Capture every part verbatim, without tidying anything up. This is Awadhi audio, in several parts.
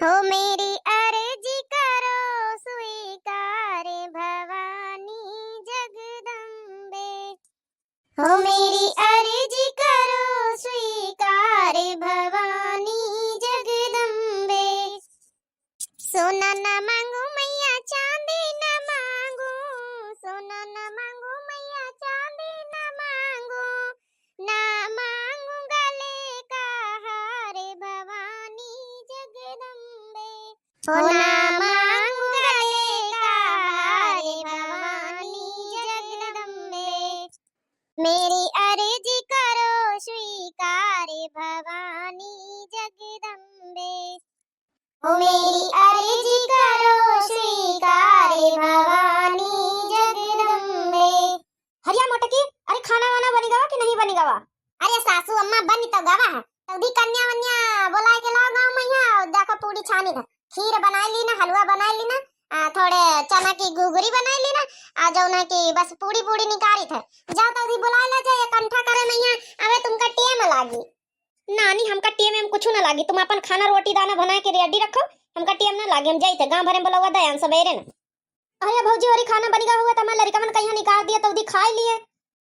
हो मेरी अर्जी करो स्वीकार भवानी जगदम्बे। हो मेरी अर्जी करो स्वीकार भवानी जगदम्बे। सोना ना मांगू मैया, चांदी ना मांगू, सोना ना मांगू मैया, चांदी ना मांगू, ना मांगू गले का हार भवानी जगदम्बे। हो ना मांगू गले का हार भवानी जगदम्बे। मेरी अर्जी करो स्वीकार भवानी जगदम्बे। ओ मेरी अर्जी करो स्वीकार भवानी जगदम्बे। हरिया मोटकी, अरे खाना वाना बनी गवा कि नहीं बनी गवा? अरे सासू अम्मा, बनी तो गवा है, तौदी कन्या वन्या बोलाए के लाओ गाँव में, यहाँ देखो पूड़ी छानी था, खीर बनाए ली ना, हलवा बनाए ली ना, आ, थोड़े चना की घुघरी बनाए ली ना, आ जौन है कि बस पूड़ी पूड़ी निकाली थे, जाओ तौदी बुलाए ला जाए, कंठा करे नहीं है, अबे तुमका टेम लागी। नानी, हमका टेम एम कुछ ना लागी, तुम अपन खाना रोटी दाना बना के रेडी रखो, हमका टेम ना लागी, हम जाई थे, गाँव भरे में बुलावा दयान सबेरे ना। अरे भौजी, अरे खाना बनी गवा हुआ तो हमारे लड़िकवन कहिया निकाल दिया, तौदी खाई लिए।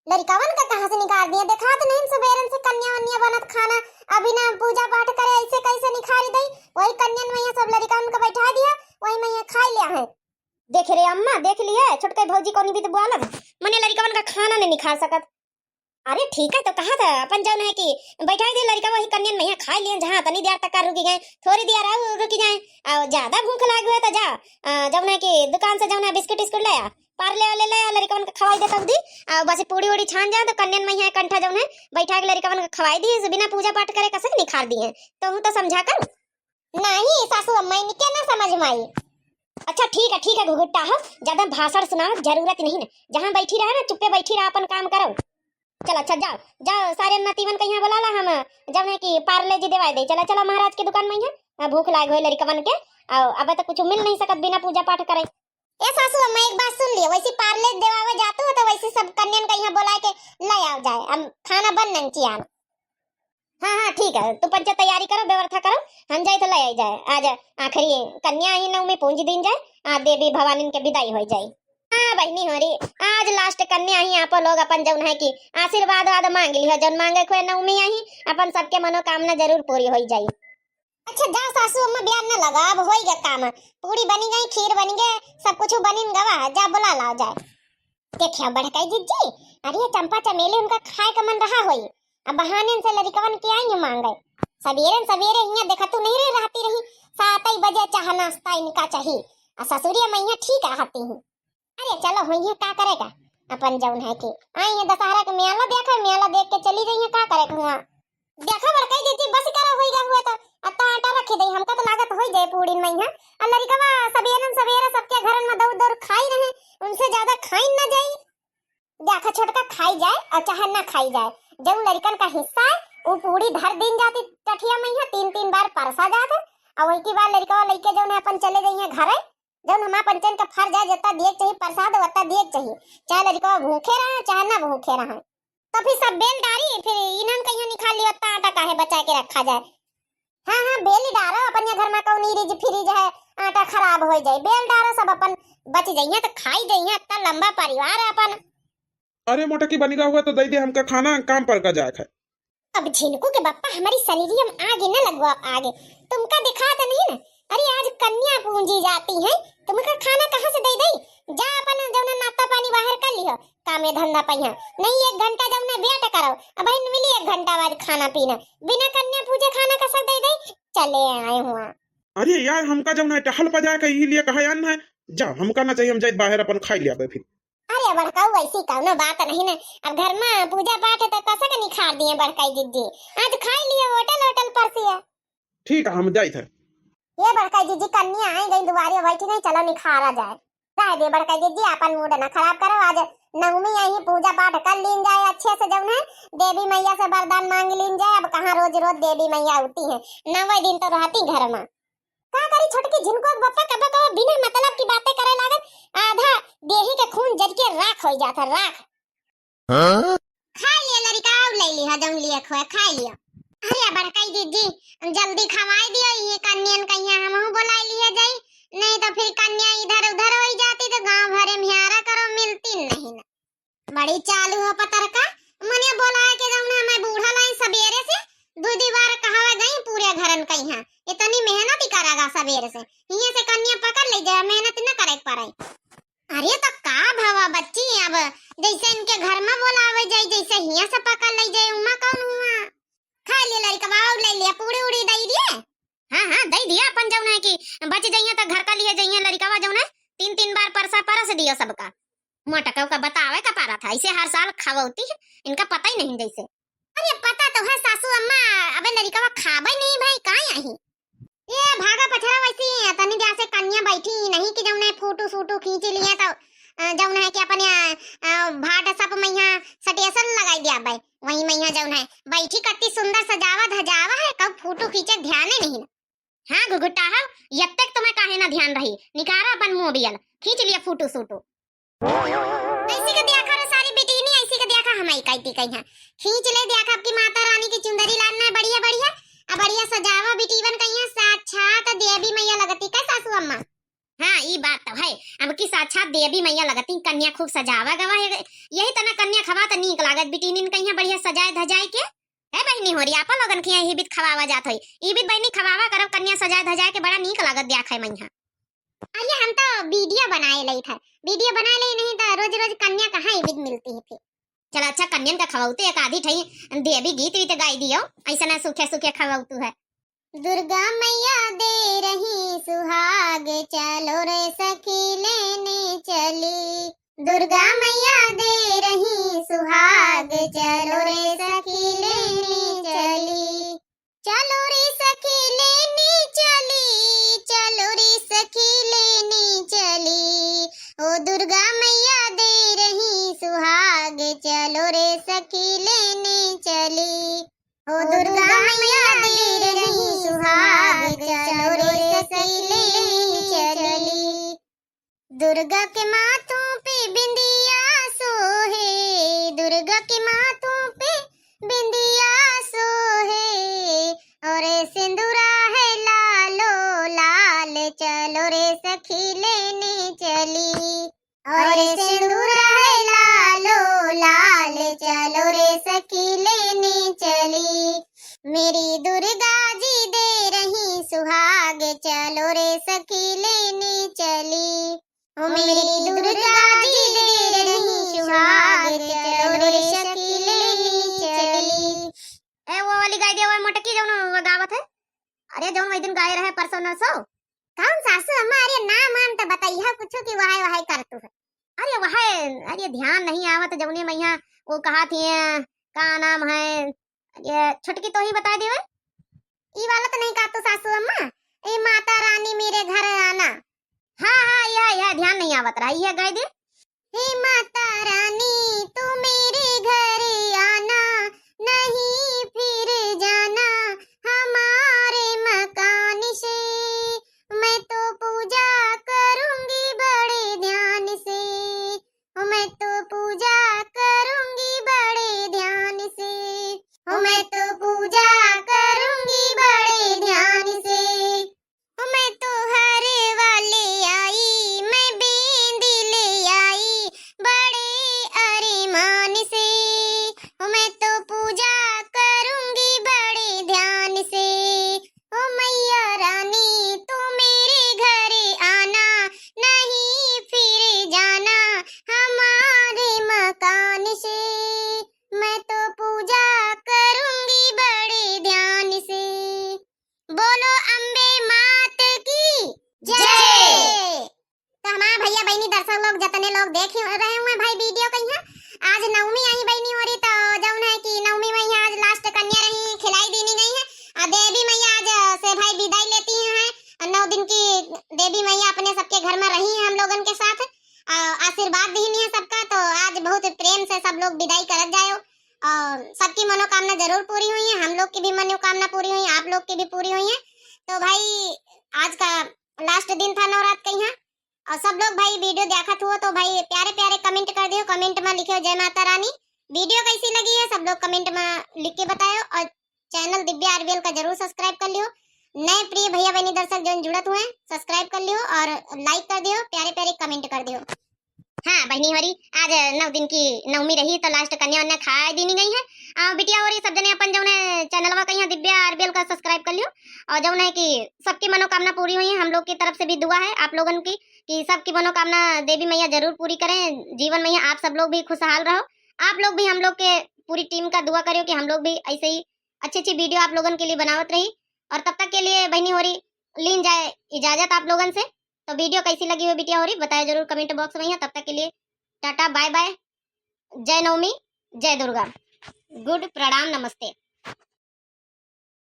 लड़िकवन का कहाँ से निकाल दिया? देखा तो नहीं, सबेरन से कन्या वन्या बनत खाना, अभी ना पूजा पाठ करे, ऐसे कैसे निकाल दई? वही कन्यन में यहाँ सब लड़िकवन का बैठा दिया, वही में यहाँ खाई लिया है। देख रे अम्मा, देख लिए, छोटके भौजी कौन भी तो बोलब, मने लड़िकवन का खाना नहीं निकाल सकत। अरे ठीक है, तो कहा था अपन जौन है कि बैठाई दे लड़िका वही कन्यन में यहाँ खाई लिए, जहाँ तनी देर तक का रुकी गए, थोड़ी देर और रुकी जाए, और ज्यादा भूख लाग हुए तो जा, आ, जौन है कि दुकान से जौन है बिस्किट इस्कुट ले आ, पार्ले वाले ले आ, लड़िकवन के खवाई दे तब दी, और बस पूड़ी उड़ी छान जाए तो कन्यन में यहाँ कंठा जौन है बैठा के लड़िकवन के खवाई दी, बिना पूजा पाठ करे कसक निखार दी है, तो हूँ तो समझा कर। नहीं सासू अम्मा, इनके ना समझ में आई। अच्छा ठीक है, ठीक है घुघुट्टा हो, ज्यादा भाषण सुनावे की जरूरत नहीं ना, जहाँ बैठी रहे ना चुप्पे बैठी रहा, अपन काम करो। चलो अच्छा जाओ, जाओ सारे नतीवन के यहाँ बुला ला, हम जब है कि पार्ले जी देवाई दे। चलो चलो महाराज की दुकान में यहाँ, आ, भूख लाग होई लड़िकवन के, आ, अब तो कुछ मिल नहीं सकत बिना पूजा पाठ करे। ए सासू अम्मा, एक बात सुन लियो, वैसे पार्ले देवावे जातू हो तो वैसे सब कन्यन के यहाँ बुला के ले आओ जाए, हम खाना बन नहीं चियान। हाँ हाँ ठीक है, तू पंचे तैयारी करो, व्यवस्था करो, हम जाए तो ले आई जाए। आज आखिरी कन्या ही नवमी पूंज दिन जाए, आ देवी भवानी के विदाई हो जाए। हाँ बहनी हो रही, आज लास्ट कन्या ही, आप लोग अपन जौन है कि आशीर्वाद वाद मांग लियो, जौन मांगे खोए नवमी आई, अपन सबके मनोकामना जरूर पूरी हो जाए। अच्छा जा सासू अम्मा, ब्यान न लगा, अब होई गया काम, पूड़ी बनी गई, खीर बनी गए, सब कुछ बनी गवा है, जा बुला लाओ जाए। देखिया बड़काई जिज्जी, अरे ये चंपा चमेली उनका खाए का मन रहा होई, अब बहाने से लड़िकवन के आई है मांगे। सबेरन सबेरे हियां देखा तू नहीं रे रहती रही, सात ही बजे चाह नाश्ता इनका चाहिए, आ ससुरिया मैया ठीक रहती हैं। अरे चलो हुई है का करेगा, अपन जौन है कि आई है दशहरा के मेला देखा, मेला देख के चली गई है, का करेगा हुआ। देखा बड़काई जिज्जी, बस करो होई गया हुआ तो, अत्ता आटा रखी दई, हमका तो लागत होई जाए पूड़ी मैया। आ लड़िकवा सबेरन सबेरे सबके घरन में दौड़ दौड़ खाई रहे, उनसे ज्यादा खाई ना जाई। देखा छोटका खाई जाए और चाहे ना खाई जाए, जौन लड़िकन का हिस्सा है वो पूड़ी धर दिन जाती टठिया में यहाँ तीन तीन बार परसा जात है। और वही के बाद लड़िकवा लइके जौन है अपन चले जाइए घरे, जौन हमार पंचन का फर्ज है, जितना दिए के चाहिए प्रसाद उतना दिए के चाहिए, चाहे लड़िकवा भूखे रहे चाहे ना भूखे रहे। तो फिर सब बेल डारी, फिर इन्हन कहीं निकाल लियो, उतना आटा काहे बचा के रखा जाए। हाँ हाँ बेल ही डारो, अपन ये घर में कौन रिज फ्रिज है, आटा खराब हो जाए, बेल डारो, सब अपन बच जाइए तो खाई जाइए, इतना लंबा परिवार है अपन। अरे मोटकी बनी रहा हुआ तो दे दे हमका खाना, काम पर का जाए है। अब झिनकू के बप्पा हमारी सरीरिया में आगे न लगवा आगे, तुमका दिखात नहीं ना। अरे आज कन्या पूंजी जाती है, तुमका खाना कहाँ से दे दई? जा अपन जौना नाश्ता पानी बाहर कर लिहो, कामे धंधा पहिया नहीं, एक घंटा जौना बेट करो, अब इन मिली एक घंटा बाद खाना पीना, बिना कन्या पूजे खाना कसा दे दई? चले आए हुआ। अरे यार हमका जौन है टहल पजा के यही लिए कहा यार ना है, जा हमका ना चाहिए, हम जाए बाहर अपन खाई लिया फिर। अरे बड़काऊ, ऐसी कौनो बात नहीं ना, अब घर में पूजा पाठ है तो कसा के निखार दिए बड़काई जिज्जी, आज खाई लिए होटल होटल पर से है। ठीक है हम जाइत है। ये बड़काई जिज्जी कन्या आई गई दुआरे बैठी नहीं, चलो निखारा जाए। रह दे बड़काई जिज्जी, अपन मूड ना खराब करो, आज नवमी आई, पूजा पाठ कर लीन जाए अच्छे से, जौन है देवी मैया से वरदान मांग लीन जाए। अब कहाँ रोज रोज देवी मैया आती है, नवे दिन तो रहती घर में। का करी छोटकी झिनकुआ के बप्पा कबो कबो बिना मतलब की बातें करे लागत, आधा देही के खून जर के राख हो जात है, राख। हाँ? खा लिया लड़िका, और ले लिया जौन लिया खोया, खा लिया। अरे बड़काई जिज्जी, जल्दी खवाई दियो, ये कन्यन कहिया हमहू तो फिर कन्या इधर उधर होइ जाती तो गाँव भरे में ह्यारा करो, मिलती नहीं ना। बड़ी चालू हो पतरका, मने बोलाए के जौन है मैं बूढ़ा लाई सबेरे से, दुइ दुइ बार कहावे गई पूरे घरन कइहाँ, इतनी मेहनत ही करागा सबेरे से, हियाँ से कन्या पकड़ ले जाए, मेहनत न करे के पड़े। अरे तो का भवा बच्ची, अब जैसे इनके घर में बोलावे जाई, जैसे हियाँ से पकड़ ले जाए, उमा कौन हुआ? खा लिए लड़िकवा, और ले लिया, पूड़ी उड़ी दे दिए। हाँ, हाँ, दे दिया अपन जौन है कि बच जइया तो घर का लिए जइया लड़िकवा जौन है, तीन तीन बार परसा परस दियो सबका। मोटका का बतावे का पारा था, इसे हर साल खवौती है, इनका पता ही नहीं जैसे। अरे पता तो है सासू अम्मा, अबे लड़िकवा खाबे नहीं भाई, का यही? ये भागा पछरा वैसी है, तनी जा से कन्या बैठी नहीं कि जौन है फोटो सूटो खींच लिए तो, अ, जौन है कि अपने, अ, अ, WhatsApp में यहाँ स्टेटस लगाई दिया भाई, वही में यहाँ जौन है बैठी कत्ती सुंदर सजावा धजावा है, कब फोटो खींचे ध्यान ही नहीं। हाँ घुघुटा हो, यब तक तुम्हें काहे ना ध्यान रही, निकारा अपन मोबाइल, खींच लिया फोटो सूटो। ऐसी के देखा रे सारी बिटिनी, ऐसी के देखा हम आई काई ती कहिया। खींच ले देखा आपकी माता रानी की चुंदरी लान ना बढ़िया बढ़िया, आ बढ़िया सजावा बिटीवन कहिया, साक्षात देवी मैया लगती का सासू अम्मा। हाँ, ई बात तो है, अब की साक्षात देवी मैया लगती, कन्या खूब सजावा गवा है, यही तना कन्या खवा तो नीक लागत बिटिनिन कहिया बढ़िया सजाए धजाए के। है बहिनी होरी, आपा लोगन के यहाँ ई बीत खवावा जात होई, ई बीत बहिनी खवावा करब कन्या सजाए धजाए के, बड़ा नीक लागत देखै मइहाँ। अरे हम तो वीडियो बनाए लई था, वीडियो बनाए लई नहीं तो रोज रोज कन्या कहाँ ई बीत मिलती है फिर। चला अच्छा कन्यन का खवाउते एक आधी ठई देवी गीत वीत गाई दियो, ऐसा ना सूखे सूखे खवाउतू है। दुर्गा मैया दे रही सुहाग, चलो रे सखी लेने चली। दुर्गा मैया दे रही सुहाग, चलो रे सखी लेने चली। चलो रे सखी लेने चली, चलो रे सखी लेने चली। ओ दुर्गा मैया दे रही सुहाग, चलो रे सखी लेने चली। ओ दुर्गा मैया दे रही सुहाग, चलो रे सखी लेने चली। दुर्गा के माथों पे बिंदिया सोहे, दुर्गा के माथों पे बिंदिया सोहे, और सिंदूरा है लालो लाल, चलो रे सखी लेने चली। और सिंदूरा है लालो लाल, चलो रे सखी लेने चली। मेरी दुर्गा जी दे रही सुहाग, चलो रे सखी लेने चली। ओ मेरी दुर्गा जी दे रही सुहाग, चलो रे सखी लेने चली। ए, वो वाली गाय दे, वो मोटकी जौन वो गावत है। अरे, जौन वही दिन गाए रहे परसों नरसों। कौन सासू अम्मा? अरे, नाम आम तो बताइए कुछ कि वहाय वहाय करतू है। अरे, वहाय, अरे, ध्यान नहीं आवत, जौने मइहाँ वो कहा थी, का नाम है, अरे, छुटकी तो ही बताई देवे। ई वाला तो नहीं कहा तू सासू अम्मा, ए माता रानी मेरे घर आना। हाँ, हाँ, यह, यह ध्यान नहीं आवत रहा, यह गाय दे। हे माता रानी, तू मेरे घर आना, नहीं फिर जाना हमारे मकान से। मैं तो पूजा करूंगी बड़े ध्यान से, मैं तो पूजा करूंगी बड़े ध्यान से, मैं तो पूजा करूंगी बड़े ध्यान से। मैं तो हार वाले आई, मैं बेंदी ले आई, बड़े अरमान से। मैं तो पूजा करूंगी बड़े ध्यान से। ओ मैया रानी, तू मेरे घर आना, नहीं फिर जाना हमारे मकान से। मैं तो पूजा करूंगी बड़े ध्यान से। बोलो अम्बे मात की जय। जय। तो हमारे भैया बहनी दर्शक लोग, जितने लोग देख रहे हुए भाई वीडियो कहिया, आज नवमी आई बहनी होरी, तो जौन है कि नवमी में यहाँ आज लास्ट कन्या रही, खिलाई दीनी गई है। और देवी मैया आज से भाई विदाई लेती हैं, और नौ दिन की देवी मैया अपने सबके घर में रही है हम लोगन के साथ, और आशीर्वाद दीनी है सबका। तो आज बहुत प्रेम से सब लोग विदाई करत जायो, और सबकी मनोकामना जरूर पूरी हुई है, हम लोग की भी मनोकामना पूरी हुई है, आप लोग की भी पूरी हुई है। तो भाई, आज का लास्ट दिन था नवरात कहिया, और सब लोग भाई वीडियो देखत हुओ तो भाई प्यारे प्यारे कमेंट कर दियो, कमेंट में लिखियो जय माता रानी। वीडियो कैसी लगी है सब लोग कमेंट में लिख के बतायो, और चैनल दिव्या आरबीएल का जरूर सब्सक्राइब कर लियो। नए प्रिय भैया बहनी दर्शक जौन जुड़त हुए, subscribe कर लियो और like कर दियो, प्यारे प्यारे comment कर दियो। हाँ बहनी होरी, आज नौ दिन की नवमी रही तो last कन्या वन्या खाए दीनी गई है। आ, बिटिया होरी सब जने अपन जौन है channelवा कहिया दिव्या आरबीएल का subscribe कर लियो और जौन है कि सबकी मनोकामना पूरी हुई है। हम लोग की तरफ से भी दुआ है आप लोगन की कि सबकी मनोकामना देवी मैया जरूर पूरी करें, जीवन मैया आप सब लोग भी खुशहाल रहो। आप लोग भी हम लोग के पूरी team का दुआ करियो कि हम लोग भी ऐसे ही अच्छी अच्छी video आप लोगन के लिए बनावत रही। और तब तक के लिए बहनी होरी लीन जाए इजाजत आप लोगन से। तो video कैसी लगी हो बिटिया होरी बताए जरूर comment box में। तब तक के लिए टाटा bye bye, जय नवमी, जय दुर्गा, good, प्रणाम, नमस्ते।